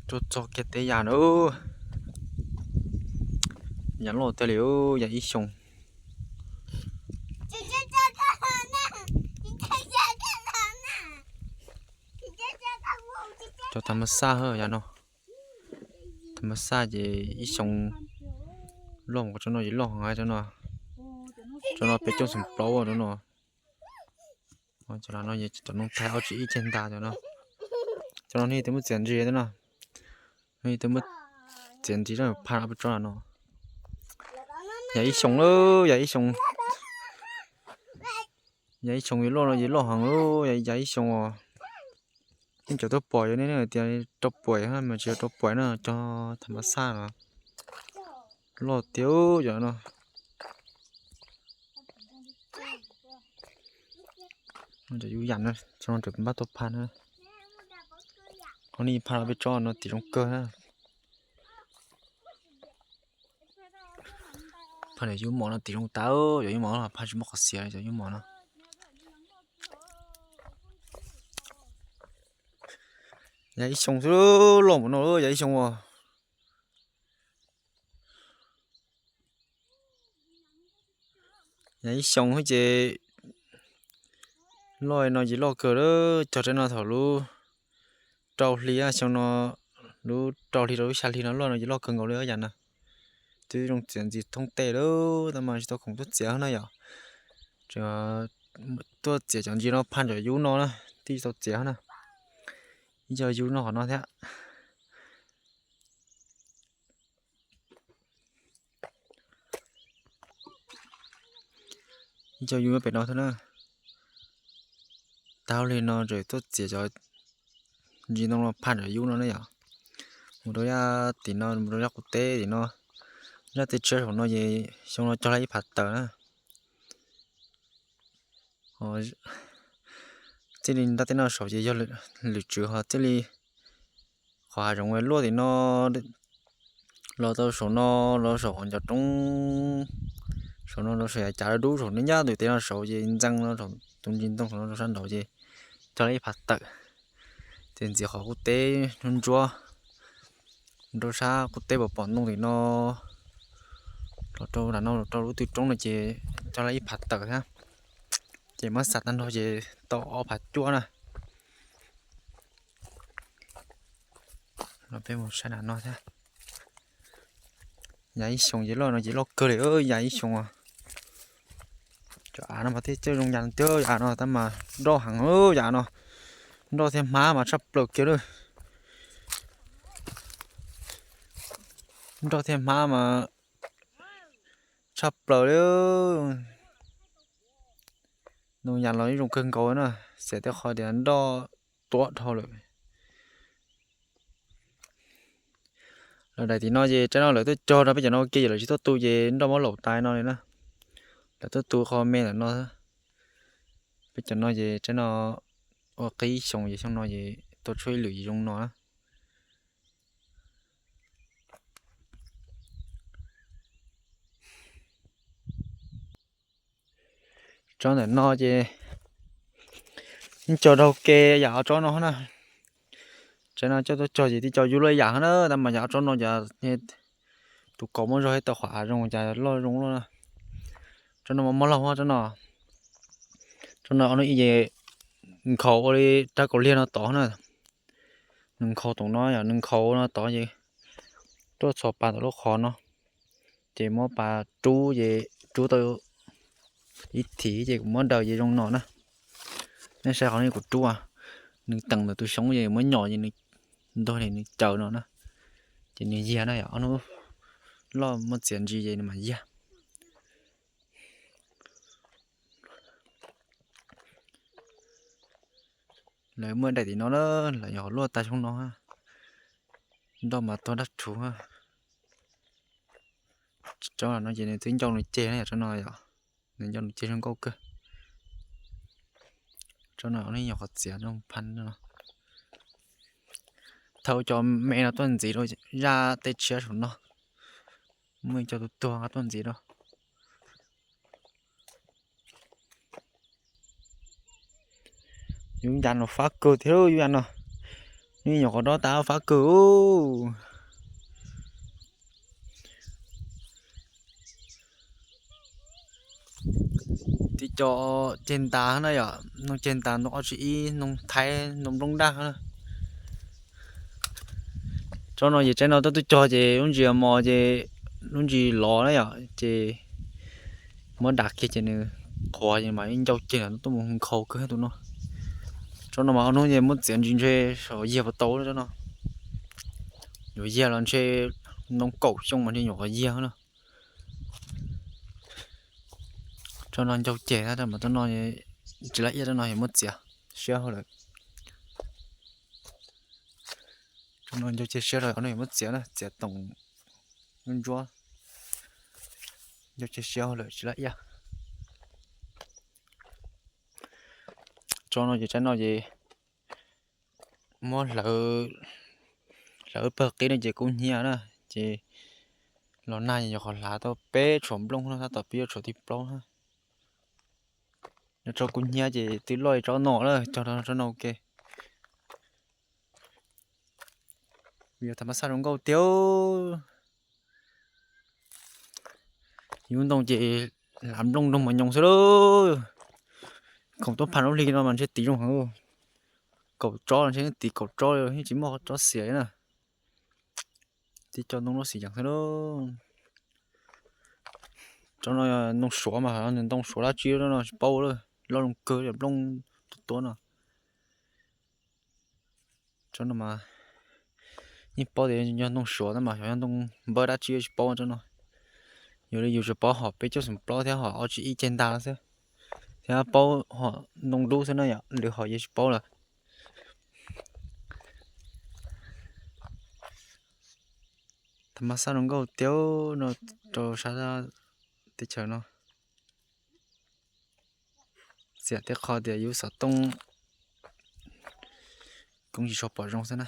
Tuaj txog kiag teb yas na, yas loj tiag li, yas ib xyoos. Cov tham mas xaj yam no, tham mas xaj ces ib xyoos loj mus, tsob no ces loj heev, tsob no peb caug xeem plaub no. Cov no ces cov noob thaij ob tsis ib ceg ntas cov no. Cov no nej twb muab txiav ntsis no, nej twb muab txiav ntsis pha peb tsob no. Yas ib xyoos lawm, yas ib xyoos. Yas ib xyoos yas loj no ces loj heev, yas ib xyoos os. Yeej cov tuaj pom yog nej tias rau puas mas tsis yog rau puas na, cov tham mas xaj no loj tiag yam no. Yus yam no, tsob no npaj tuaj pha na. Qhov nej pha peb tsob no tim zoo kawg na. Pha yub mom no tim zoo tas, yog yub mom no pha tsis muaj qhov xiav, yog yub mom no. Yas ib xyoos xwb, loj npaum no, yas ib xyoos os. Yas ib xyoos xwb ces loj no ces loj kawg lawm. Cog tsaib no thaum lub rau hli, xyoo no lub rau hli rau lub xya hli no loj no ces loj kawg nkaus li yam no. Twb zoo txiav ntsis thoob tej lawm tab mas tsis tau khoom tuaj txiav na yom. Tuaj txiav cov ntsis no pha cov yub no na, twb tsis tau txiav na. Ib co yub no qhov no thiab. Ib co yub nyob pem no thiab na. Tau li no tseem tuaj txiav cov ntsis ntoo no pha cov yub no na yom. Mus rau yaj tim no, mus rau yaj qub teb tim no, yaj teb tshiab saum no ces xyoo no cog laj ib phav tawm na. Txij li nraj teb no saum ces yog lwm tswv, ho txij li qhov hav zoov luaj tim no los tau saum no, los saum qhov ncov roob, saum no los saum yav cav dub saum no, ncaj tus teb no saud ces ntxees no saum tus ntsis ntoo saum no rau sab nraud ces cog laj ib phav tawm. Ces ntxiv qhov qub teb ntsuab ntsuab, rau sab qub teb pom pom ntoo tim no, los rau nram no los rau lub twg roob no ces cog laj ib phav tawm thiab. Ces muab xav tag nrho ces tau ob phav cuaj na. Los peb mus saib nram no thiab. Yas ib xyoos ces loj no ces loj kawg li, yas ib xyoos. Cov av no mas thiaj coj zoo yas tiag, yas no tab mas nroj heev, yas no nroj thiab hmab mas tshaj plaws kiag lawm. Nroj thiab hmab mas tshaj plaws li. Ntoo yas los yeej zoo kawg nkaus na, xiam tej qhov tias nroj tuav dhau lawm. Lawv daim tim no ces tsaib no lawv tuaj cog rau peb cov no ua ke, lawv tsis tuaj tu ces nroj muab laum tas no li na. Lawv tuaj tu qhov me ntawm no. Peb cov no ces tsaib no ua qib xyoo ces xyoo no ces tua tshuaj ib lwm zoo no na. Tsob ntawm no ces yeej cog raug ke yam ob tsob no na. Tsaib no coj tuaj cog ces twb cog yub loj yam na, tab mas yam ob tsob no ces tus kaus muab zog thiab tau qhov av zoo ces loj zoo loj na. Tsob no mas mob laug tsob no. Tsob no ob hnub ib ces nkhaus ua li rab kaus liag no tod na. Nws nkhaus tom no yom, nws nkhaus no tod ces tuaj txhos pas tom lub qhov no, ces muab pas rub ces rub tau ib thim ces kuv muab daws ces zoo no na. Nej saib qhov no kuv rub, nws teem ntawm tus xyoob ces muab nyom ces nws ntog li nws caws no na, ces nws yiag na yom. Ob hnub loj muaj txiav ntsis ces nws mam yiag. Lawv muaj daim tim no na, lawv yog luaj tag xyoo no, nroj mas tuag dab rhuv. Tsob no ces nws twb ncau nws ceg na yom, tsob no yom, nws ncau nws ceg zoo nkauj kawg. Tsob no nej nyuam qhuav txiav no pha no. Thauj cov me no tuaj ntxiv rau zaj tej tshiab saum no, muaj ib co tuag tuag nqa tuaj ntxiv rau. Yus yas no fab kawg thiab yus yas no, Nyuam qhuav dob tas fab kawg. Tib co ceg ntas na yom, noog ceg ntas, noog ob tsi ib, noog thaib, noog nplooj daj na. Tsob no ces tsaib no tuaj tuaj cog ces lub ntsis mos ces lub ntsis lov na yom, ces muab dam kiag ces nws qhuav ces mas ib ncau ceg tuaj mus nkhaus kawg tus no. Tsob no mas ob hnub ces muab txiav ntsis ntshe saum yiag puas tau tsob no. Yuav yag los ntshe ntoo kaum xyoo mas ntshe nyuam qhuav yag na. Tsob no ncau ceg na, mas tsob no tsis laj iab, tsob no yog muab txiav siab hauj lwm. Tsob no ncau ceg siab rau no yog muab txiav na, txiav toom ntsuab, ncau ceg siab hauj lwm tsis laj iab. Tsob no ces tsaib no ces muab hlawv, hlawv pawg qib no ces kub hnyiab na, ces los nag ces nyuam qhuav hlav tau peb tshuam nplooj na, tab tom pib yuav tshuam thib plaub na. Nyob tsob kub hnyiab ces twb loj li tsob no lawm, cog rau tsob no ua ke. Vim yog tham mas xaj zoo nkauj tiag. Yus ntoo ces hlav nplooj nroo mas nyoos xwb lauj. Khoom tuaj phaj lub hli no mas ntshe tiv zoo heev. Kaum tsob ntshe tiv kaum tsob li, yeej tsis muaj tsob xiav li na. Tib co ntoo loj xim yeem xwb lauj. Tsob no ntoo suav mas, ntoo suav dab tsi no tsis paub lawm, loj zoo kawg li nplooj tuab tuab no. Tsob no mas yeej paub tias yog ntoo suav na mas xyov yog ntoo npawb dab tsi tsis paub tsob no. Yog li yus tsuas paub hom peb caug xoom plaub thiab hom ob tsi ib ceg ntas xwb, thiab paub hom ntoo dub xwb na yom, lwm hom yeej tsis paub lawm. Tham mas xaj zoo nkauj tiag no rau sab teb chaws no. Txiam tej qho tias yus xov tooj koob tsis tshua pom zoo xwb na.